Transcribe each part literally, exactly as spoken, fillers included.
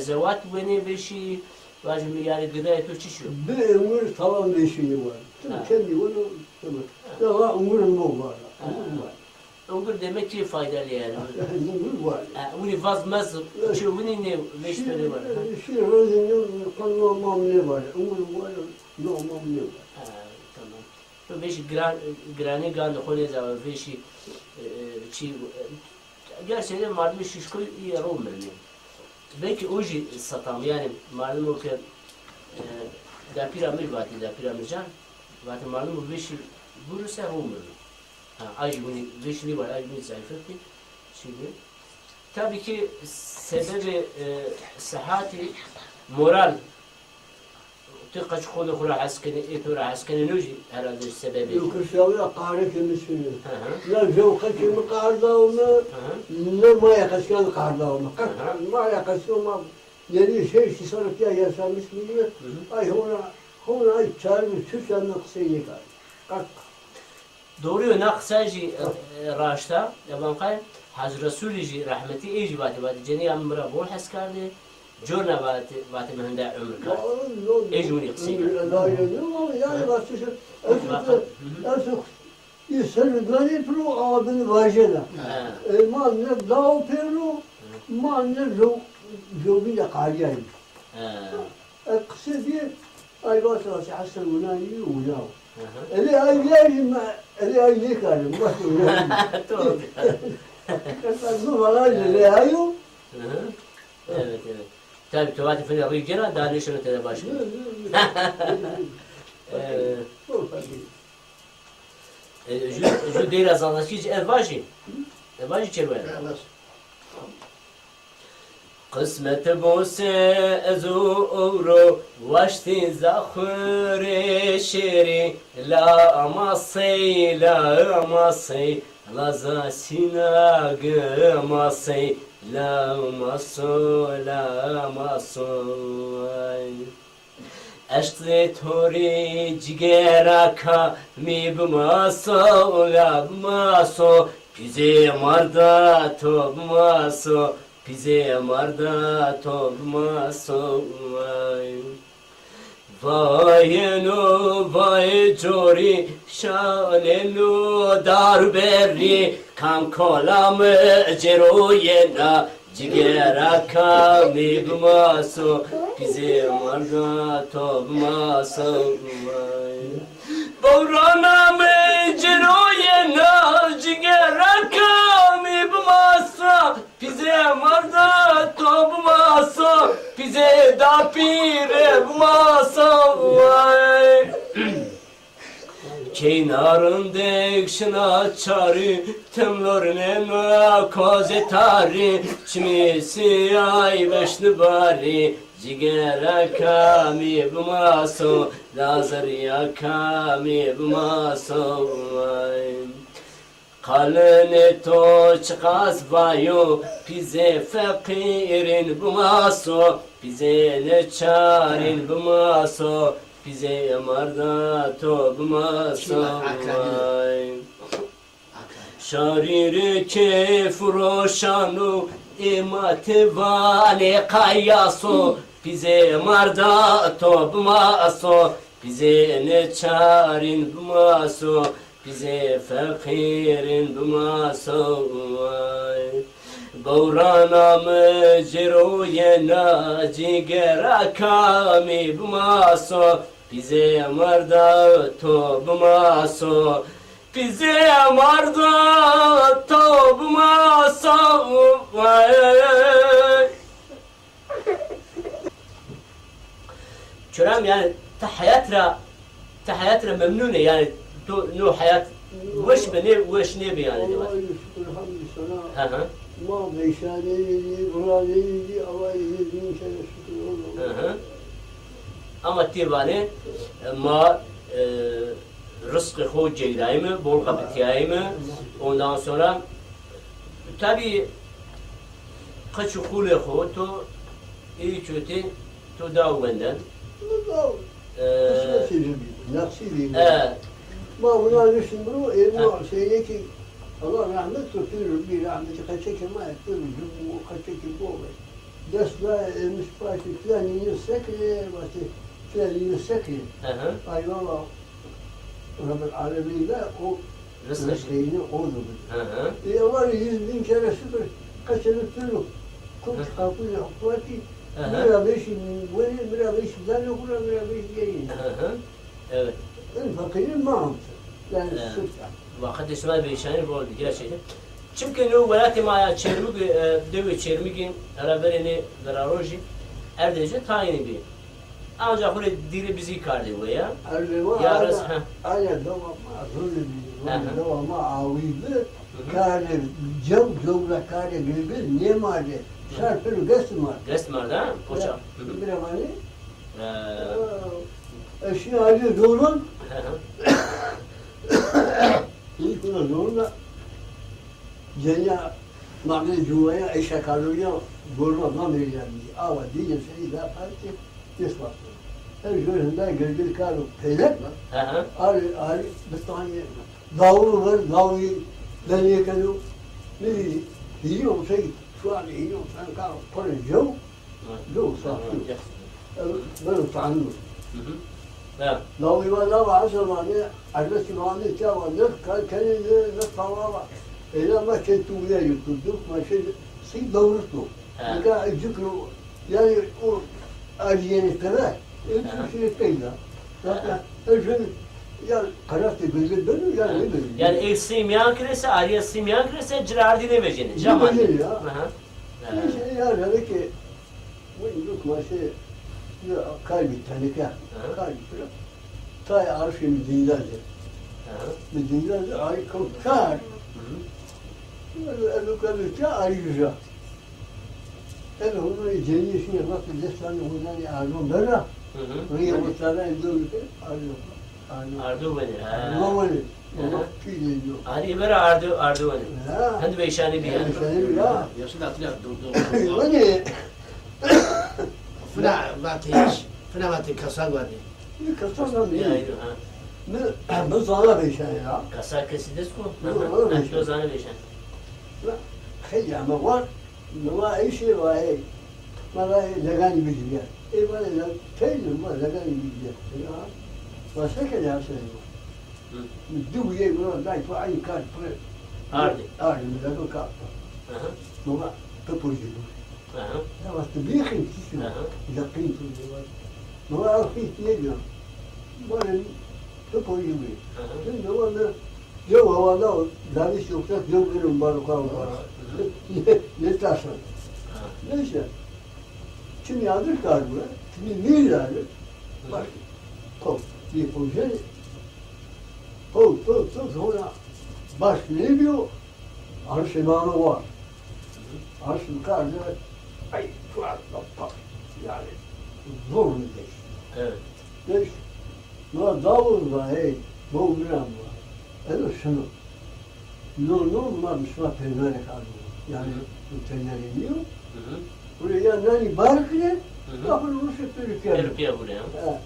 Zewat wenê vêşî, vajî mi yarê gidayê to çi şiyo? Bi umur tamam vêşî nêwar. Tim Ha. Kemî weno, tamam. Ha. Ya la umur mo var. Ha. Umur var. Ungur demek ki faydalı yani. Ungur var. Ha, winî vaz mez, çi winî nê vêş to nêwar. Ha. Şî rozê nê, qan no mam nêwar. Ungur var, no mam nêwar. Ha, tamam. To vêşî giran, giranî gandê xo nêzawa, vêşî, e, e, çi, e, gerçekten mardimê Şişkoy î ro mirnê. Belkî o jî setam, yanî mardimo ke, e, dapîra mi vatî, dapîra mi can, vatî mardimo vêşî bûruse ho mirno. Ha, ay jî winî vêşî nêwar, ay jî winî zayfetî, çi bi. Tabî ki sebebê, e, sehatî, moral, ti qeç xonê xo ra hes kenê, ê to ra hes kenê, no jî herhalde sebebê. Yo, kişawîya qare ke mi şinê. Hı hı. Ne jew qeçê mi qar dawo mi, Hı hı. Ne maya qeçkan qar dawo mi. Hı hı. Maya qeçkan ma, yanî şeş serre pîya yaşamış mîyîme. Hı hı. Ay hona, hona ay çar bin çiş yanî qisey nêkarî. Qat. Doğru yo, na qisa jî, e, e, raşt a. Eban qay Hacı Resulî jî rehmetî, ê jî vatê, vatê cenîya mi mi ra bol hes kardê. Corna vatê, vatê mi hende umr kard. Ê jî winî qisey kerd. Yanî vatê, ez, ez, ez, ê serr danê piro, awa bini vajena. He. E, ma ne dawo pêro, ma ne jew, jewbîne qarîyayî. He. E, qise bî, ay vatê, vatê Hesen wina yî, wina wo. Hı hı. Elê ay vîyarî, ma elê ay nêkarî, ma wina yî. Doğru. Hakikaten bu falan Evet. Elê ay o. Hı hı. Evet, evet. Tabii, to vatê finê rî gêna, daha nêşeno tede baş. Yok, yok, yok. Evet. Yok, tabii. E, ju, ju deyra Zazakî ci ez vajî. Ez vajî çêrwaya. Evet. Qismet bo se ez û ewro waştî za xwu rê şêrî, la ama sey, la ama sey, la za sîna gi ama sey, la ama so, la ama so. Eşqê to rê cigera ka mi bimaso, la bimaso, pîzê marda to bimaso, pîzê marda to bimaso. Vayeno vay corî, şaneno dar berrî, kam kola mi cêro yena, cigera ka mi bimaso, pîzê marda to bimaso. Vewrana mi cêro yena, cigera ka mi bimaso, pîzê marda to bimaso, pîzê dapîre bimaso. Keyna rindek şina çarî, tim lornena kozê tarî, çimê siyay veşni barî, cigera ka mi bimaso, lazerya ka mi bimaso. Qalinê to çiqas vayo, pîzê feqîrîn bimaso, pîzê neçarîn bimaso, pîzê marda to bimaso. Vay. Şarî rê keyf roşan o, ê ma ti vanê qayaso, pîzê marda to bimaso, pîzê neçarîn bimaso, pîzê feqîrîn bimaso. Vay. Bewrana mi cêro yena, cigera ka mi bimaso, pîzê marda to bimaso, pîzê marda to bimaso. Vay. Çuram, yanî ti heyat ra, ti heyat ra memnun ê, yanî to no heyat weş bi, nê weş nêbi yanî de. Allah'a şükür, hamdü sana. Hı hı. Ma veyşaneyî, viraneyî, Allah'ın izni, şükür olsun. Hı hı. Ama ti vanê, e, ma, e, rizqê xo ceydayîme, bol xebitîyayîme. Ondan sonra, tabî, qeç û xulê xo to ê çotê to da wenden. E, qismetê mi bî, neqsî bî. E. Ma wina niştin biro, ê ma, e, seynekî, Allah rahmet to, pîr bî rahmetî, qeçekê ma, pîr, qeçekê bo. Dest la emiş, vatê filan îne sekirê, vatê filan îne sekirê. Hı hı. Ay baba, Rabbil Alemîn de o rızkîni o do bide. Hı hı. E, var yüz bin kere şükür, kaçını türlü. Kurt kapıyla hukmeti, hı hı, mira beşi weri, mira beşi zanê xura, mira beşi yeri. Hı hı. Evet. En fakiri ma amtı. Yani, evet, sırf yani. Wextê şima veyşanî rol bi gerçekten. Çimkî no welatê ma ya Çêrmûg, e, dewê Çêrmûgî hela verê nê verarojî erdê ci tayînî bî. Anca xo rê dîrê bizî kardê we ya. Erdê we ya res, ha. Aya dewa ma zûnî bî, zûnî dewa ma awî bi, kardê cew, cew ra kardê gilgil nêmardê. Şar pir gest mard. Gest mard ha, poça. Bira vanê. E, şî alî zonon. Hı hı. Îlk ona zorunda cenya mağne cuvaya eşa kaloya zorla ma meriya mi. Awa dîye sey da parti desma. Her jor hında gırgır karo pelek. Hı hı. Ari, ari, bir tane davulu ver, davulu ben yekenu. Ne diyeyim? Hili olsaydı, şu an hili olsaydı, karo, para yok. Hı. Yok, safî. Hı, hı. Beno tanî. Hı hı. Ha. Lawî va, lawa, eselma ne, erbet ki va ne, tiya va ne, ka-, kenê ne, ne tawa va. Ela ma ke tu ne yuturduk, ma şey, si doğrusu. Ha. Nika ecikro, yani o ariyeni teve, e, ha, tu şey peyda. Zaten, ha, e, şey, ya, karakter belli benim, ya, ha, ne belli. Yani, e, si miyan kirese, ariye si miyan kirese, cira ardî nêvecêne. Nêvecêne ya. Aha. Neyse, ya, hele ki, bu lukma şey, ya, kalbi tenike, kalbi filan. Tay arşê mi dîndaze. Mi dîndaze, ay kom kar. Elo, elo, elo, kar, ay güzel. Elo, onu cenni şey, bak, destanı, ondan ya, ardon bera. Rıya, o sana, elo, ardon. Ardo wenê, ha. Ardo wenê. Aha. Arî vera ardo, ardo wenê. Ha. Hend veyşanî bî. Veyşanî bî, ha. Yaşın atına dur, dur. Wenê. Fina vatê, fina vatê kasa wenê. Bir kasa wenê. Ya, ya, ha. Mi, mi zana veyşanî ya. Kasa kesî dest ko? Hı, hı, hı. To zana veyşanî. Xeylî ama var. Numa eşê vaye, ma vaye leganî bicîye. Ê vaye le-, pey numa leganî bicîye. Ya, ma se kenê Hesen ma. Hı. Mi di wîye numa day tu aynî kar pire. Ardî. Ardî, mi legan ka. Aha. Numa tu pojî bu. Aha. Ya, ma tu bîxîn tişî. Aha. Leqîn tu. Numa ew hîs nêbîya. Bana tu pojî bu. Aha. Şimdi numa ne Yo, hawala o, damiş yoksa yo, benim baruka o. Ne, ne taşan. Neyse. Kimi adır kargı, kimi nil adır. Bak, kop, bir proje. Kop, kop, kop, sonra baş ne diyor? Arş imamı var. Arş yukarıda, ay, tuvalet, bak, yani, zor bir iş. Evet. Neyse. Ma dawul va, hey, bo miran va. Eno şino. No, no, ma mişma peyverek ardî. Yani, bu peyverek nîyo. Buraya ya nanî bar kire, ya bunu ruşe peri peri. Peri peri buraya. Ha.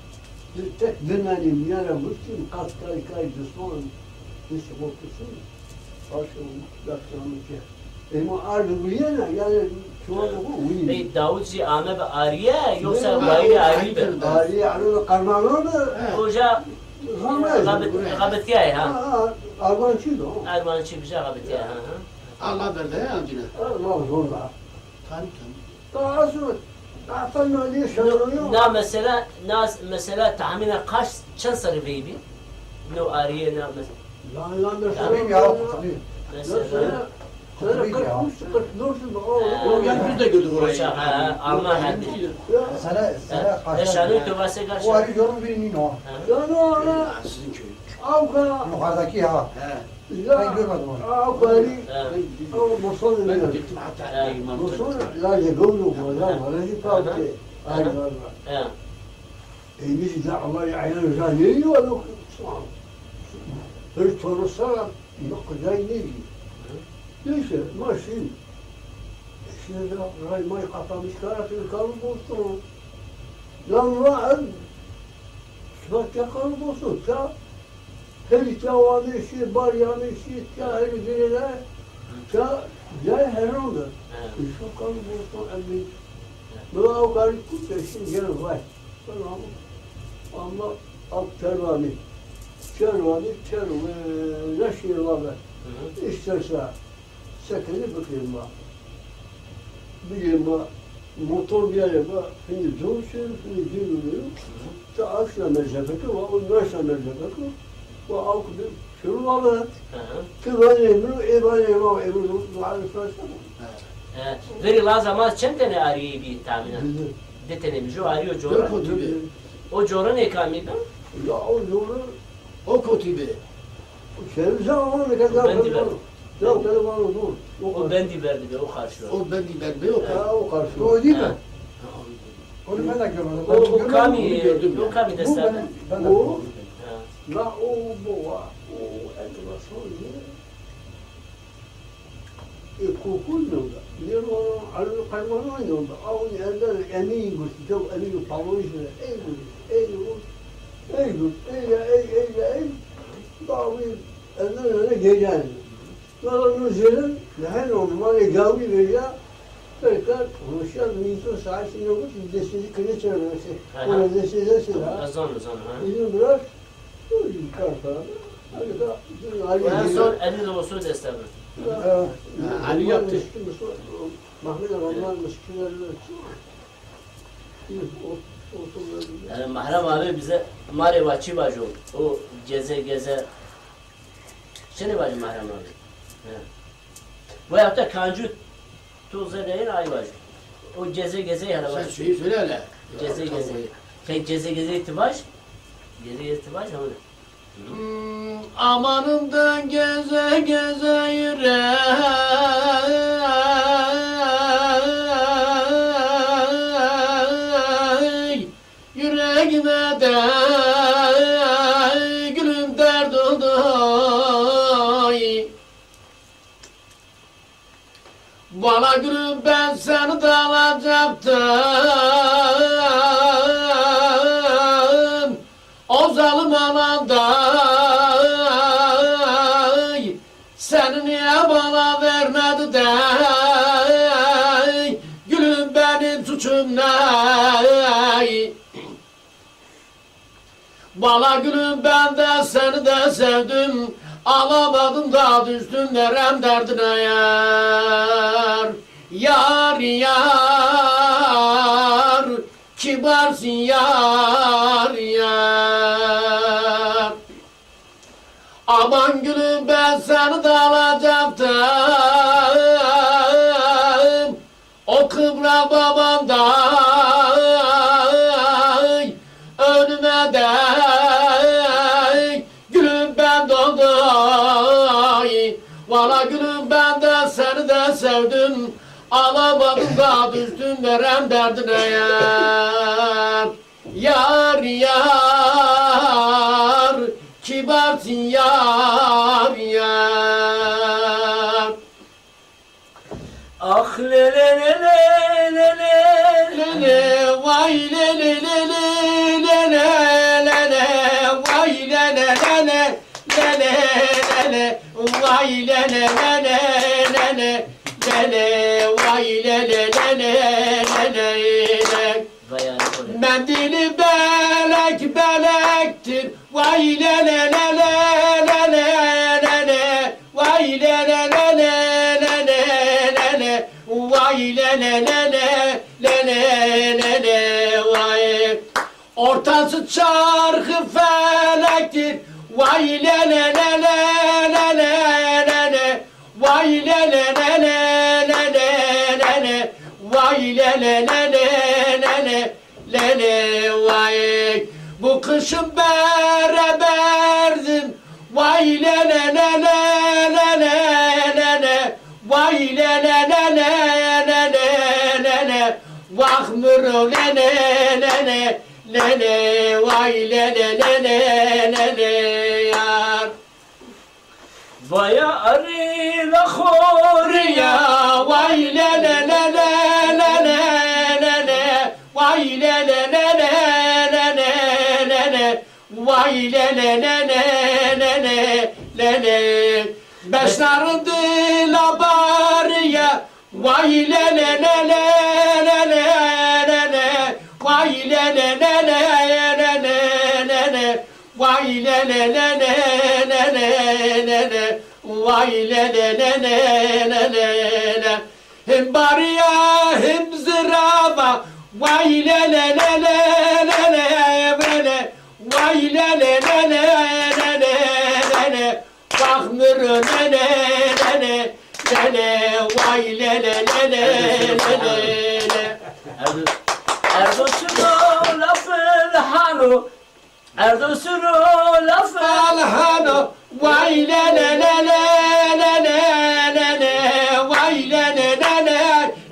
Tek bir nanî miyara vursun, kat kay kay düşman, işte korkusun. Başka, başka. Ê ma ard vurîyena, yanî şima de bu winî. Ey, Dawud zî ame bi arîye, yoksa wayîrê arî bi? Arîye, arîye, qermanan bi. Oca xebitîyaye, ha. Armançî do. Armançî bija xebitîyaye, ha, ha. Allah berde ya, amcine. Allah zor da. Tabii, tabii. Daha sonra, daha sonra ne şarıyor? Na mesela, na mesela tahminen kaç, çend serrî veyî bî? No arîye na mes-, la, la, mesela, tahmin ya, tahmin. Mesela, mesela, kırk üç, kırk dört, o, o, yani yüz de gördük orayı. Hoca, ha, Alman hadi. Sene, sene kaç? Eşanı tövbası kaç? O arî yorum bir nino. Ya, no, no. Sizin köy. Avka. Yukarıdaki ha. He. Ben görmedim onu. Aa, o kadar. Ha. Ama Bosna. Ben de gittim hatta. Ha. Bosna, la, ya, gavru, valla, valla, ki, ha, ha, parti. Ha. Ay, valla. Ha. E, biz de ama ya, ayağın üzerine yiyor, yok. Her soru sana, yok, güzel ne diyor? Hı. Neyse, maşin. Şimdi de ray may kapamış, karatın kalı bulsun. Lan, lan, şubat ya kalı bulsun, ya. Her iki avanı işi, bar yanı işi, ya her birine, ya, ya herhalde. He. Şu kalı bulsun, elli. Bira o karî kut eşin gene vay. Ben ama, ama ak tervanî. Tervanî, tervanî, leşî vabe. İsterse sekeni bikirma. Bikirma, motor bir yere bak. Şimdi zor şey, şimdi zor oluyor. Ta akşam mezefeti var, ondan sonra mezefeti var. Wa awk bi şuru wa bi. Hı hı. Ti vanê mi, ê vanê ma, ê mi ru, dua li felsefo. E, verî laza ma çend tenê arîyê bî tahmînen? Di. Di tenê bî, ju arîyo cora. Yo kotî bi. O cora nê kamî bi? Ya o cora. O kotî bi. Şerî zaman ne kadar bendî ver. Ya o kadar var o. O bendî verdi be, o karşı. O bendî verdi be, o karşı. Ha, o karşı. O değil mi? Ha. Onu ben de görmedim. O, o kamî, o kamî desta. O, la o boğa, o enteresan ye. E, kokun yolda. Nêrwano, elin kaymanan yolda. Awun elden emin gurt, çok emin pavlojine. Ey gurt, ey gurt, ey gurt, ey ya, ey, ey ya, ey. Dağlı elden öyle gelen. Nara no zêrin, neheno, malê gawî vêja, perka, hoşya, mîto, saetî newit, destêjî kirê çermesi. Aha. Ona destêjesi ha. Ez zano, zano, ha. Îzin biraz, o kar para. Hadi da, hadi. En son elli de olsun deste mi? Ha. Ali yaptı. Mehmet Rahman Mıskıner'le. Yani Mehrem abi bize ma rê va çi vajo. O geze geze. Çinê vajî Mehrem abi? He. Veyahut da kancû to zerreyên ay vajî. O geze geze hele vajî. Sen şeyi söyle hele. Geze geze. Sen geze geze ti vaj? Geze geze ti vaj ama. Hmm, amanım da geze geze yürek. Yüreğime de gülüm dert oldu. Valla gülüm ben seni de alacaktım o zalim ananda. Seni niye bana vermedi de gülüm benim suçum ne? Valla gülüm ben de seni de sevdim. Alamadım da düştüm verem derdine yar. Yar yar, kibarsın yar yar. Aman gülüm ben seni de alacaktım. O kıbra babanday önüme dey gülüm ben donday. Valla gülüm ben de seni de sevdim. Alamadım da düştüm verem derdine yar. Yar yar, kibarsın yar yar. Ah le le le le le le le le, vay le le le le le le le le, vay le le le le le le le, vay le le le le le le le, vay le le le le le le le. Mendili belek belektir. Vay le le le le le le le le. Vay le le le le le le le le. Vay le le le le le le le le. Vay. Ortası çarkı felektir. Vay le le le le le le le le. Vay le le le le le le le. Vay le le le le le le. Le le vay. Bu kışın beraberdim. Vay le le le le le le le le. Vay le le le le le le le le. Vah muro le le le le le. Vay le le le le le le yar. Vaya arî la xorî ya, vay le le le le le le le le, vay le le le le le le le le, vay le le le le le le le. Beşnarın dila barî ya, vay le le le le le le Way le le le le le le le le. Way le le le le le le le le le. Way le le le le le le le le. Him bariya him zirava. Way le le le le le le le le. Way le le le le le le le le. Baxmir le le le le le le. Way le le le le le le le. Erdo, Erdo şuno lafil hano. Erdo şuno lafil hano. Way le le le le le le le le. Way le le le le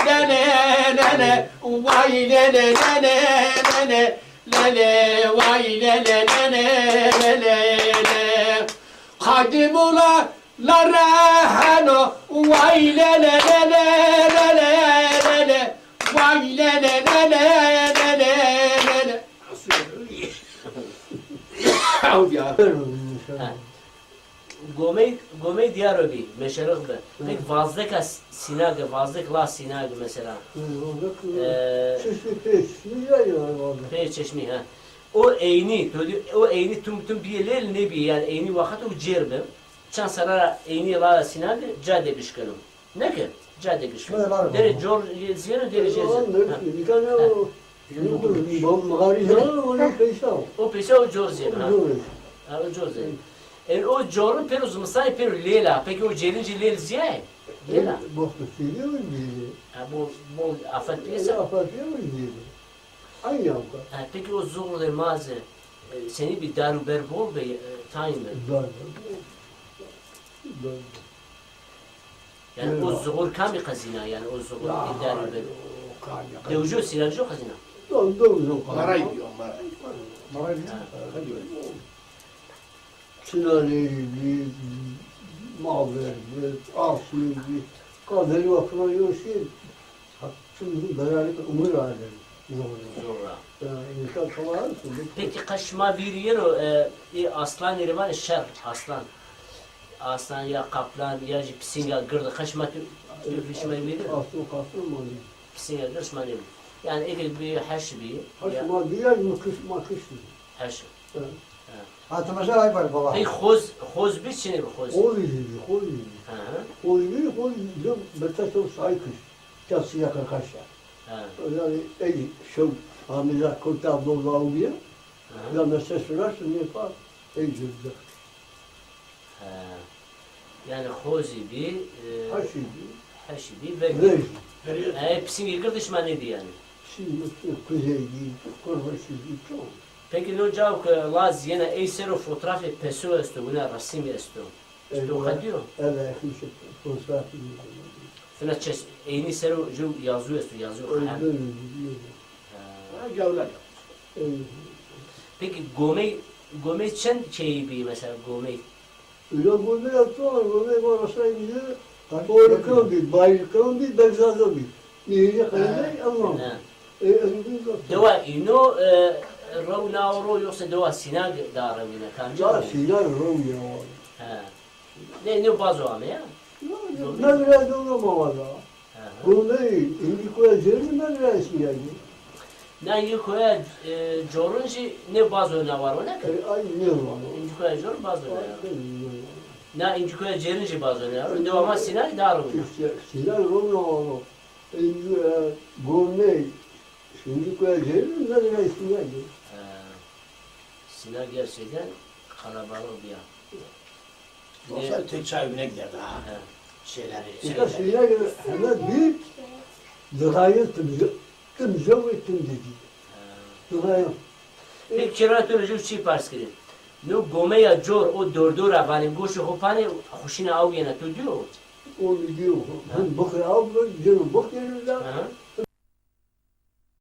le le le le. Way le le le le le le. Le le, way le le le le le le le. Xadim ola la reheno, way le le le le le le le le. Way le le le le le le le le. Ew ya. Ha. Gomey, gomey diyaro bî, meşerix bi. Pek vazdeka s-, sînagi, vazdek la sînagi mesela. Vazdek, e, çeşmî pê çeşmî ya ya vazdek. Pê çeşmî, ha. O eynî, to di-, o eynî tum tum bîye lêl nêbîye, yanî eynî waxit û cêr bi. Çend serra ra eynî la sînagi ca de bişkeno. Neke, ca de gişme. Şöyle var mı? Derê cor ziyeno, derê jê ziyeno. Nika ne o? Mixarî ziyeno, o ne peysa o. O peysa o cor ziyeno, ha. Cor. Ha, o cor ziyeno. En o corun pêro zimistanê pêro lêla. Peki o cêrincî lêl ziyay? Lêla. Boxtu sîrî o ziyeno. Ha, bu, bu afet piyesa. Afet piyesa o ziyeno. Aynı avka. Ha, peki o zuxur de maze, e, seni bir daru ber bol be, e, tayin be? Daru ber bol. Daru ber. Yani o zuxur kamî qezîna, yani o zuxur îdare beno. Dewjo sînagjo qezîna. Dewjo qezîna. Maray diyor, maray. Maray diyor. Çinarê bî, maver bî, asmî bî, qaderî wa filan yo şey. Tüm beraber umur vardır. Zor. Zor ra. Peki qeş ma vîr yeno, e, e, aslanî rê vanê şer, aslan. Aslan ya kaplan ya jî pisînga gird, qeş ma tu, tu şima vîr yeno? Aslan kaplan ma vîr. Pisînga gird şima nêvîr. Yani eke bir heş bî. Heş ma vîr ya mı kış, ma kış. Heş. Ha. Ha, ti mesela ay var baba. Peki xoz, xoz bî, çinê bi xoz? Xoz bî, xoz bî. Hı hı. Xoz bî, xoz bî, beta çok say kış. Çasîya qirqaş ya. Ha. Yani ey şew amîza kota do lawbiye. Hı hı. Ya mesela suraş ne fa ey cırdı. Ha. Yani xozî bî, e, heşî bî. Heşî bî, vergî. Vergî. E, pisîngê gird şima nêdî yani. Pisîngê kuzey dî, kurbaşî dî, çok. Peki no cao ke la zîyena ey ser o fotrafê peso esto, wina resimî esto. Çito qedîyo? Evet, hemşe fotoğrafı. Fina çes, eynî ser o ju yazı esto, yazı. Ha. Ha, gawla. Peki gomey, gomey çend keyî bî mesela gomey? Ya gomey ya to, gomey var aşağı gidiyor. Orkan bî, Bayırkan bî, Begzada bî. Nehirî qeyney, Elman. Dewa îno, e, rew nao ro, yoksa dewa Sînag da rewîne, kamcî? Ya Sînag rew nao. He. Ne, ne bazo ame ya? Megra dewa ma vada. Gomey, îndî koya Cêrî megra Sînagî. Na îndî koya, e, Corun jî ne bazo na waro, ne ke? E, ay ne waro. Îndî koya Corun bazo na waro. Na îndî koya Cêrin jî bazo na waro. Dewa ma Sînag da rewîne. Sînag rew nao. Gomey, şimdi koyacağım, ne kadar isimler diyor. Ha. Sînag gerçekten kalabalık bir yer. Olsa tek çay bile giderdi ha. He. Şeyleri, Mesela şeyleri. Sînag hemen büyük, Zırayı tımcı, tımcı ve tımcıcı. He. Zırayı. Peki, kira tu ju çi pars kirî? No gomeya cor o dordora vanê goşê xo panê xuşîna aw yena, tu diyo? O mi diyo. Ha. Hem bixê aw bir, cino bixêrî da. Aha.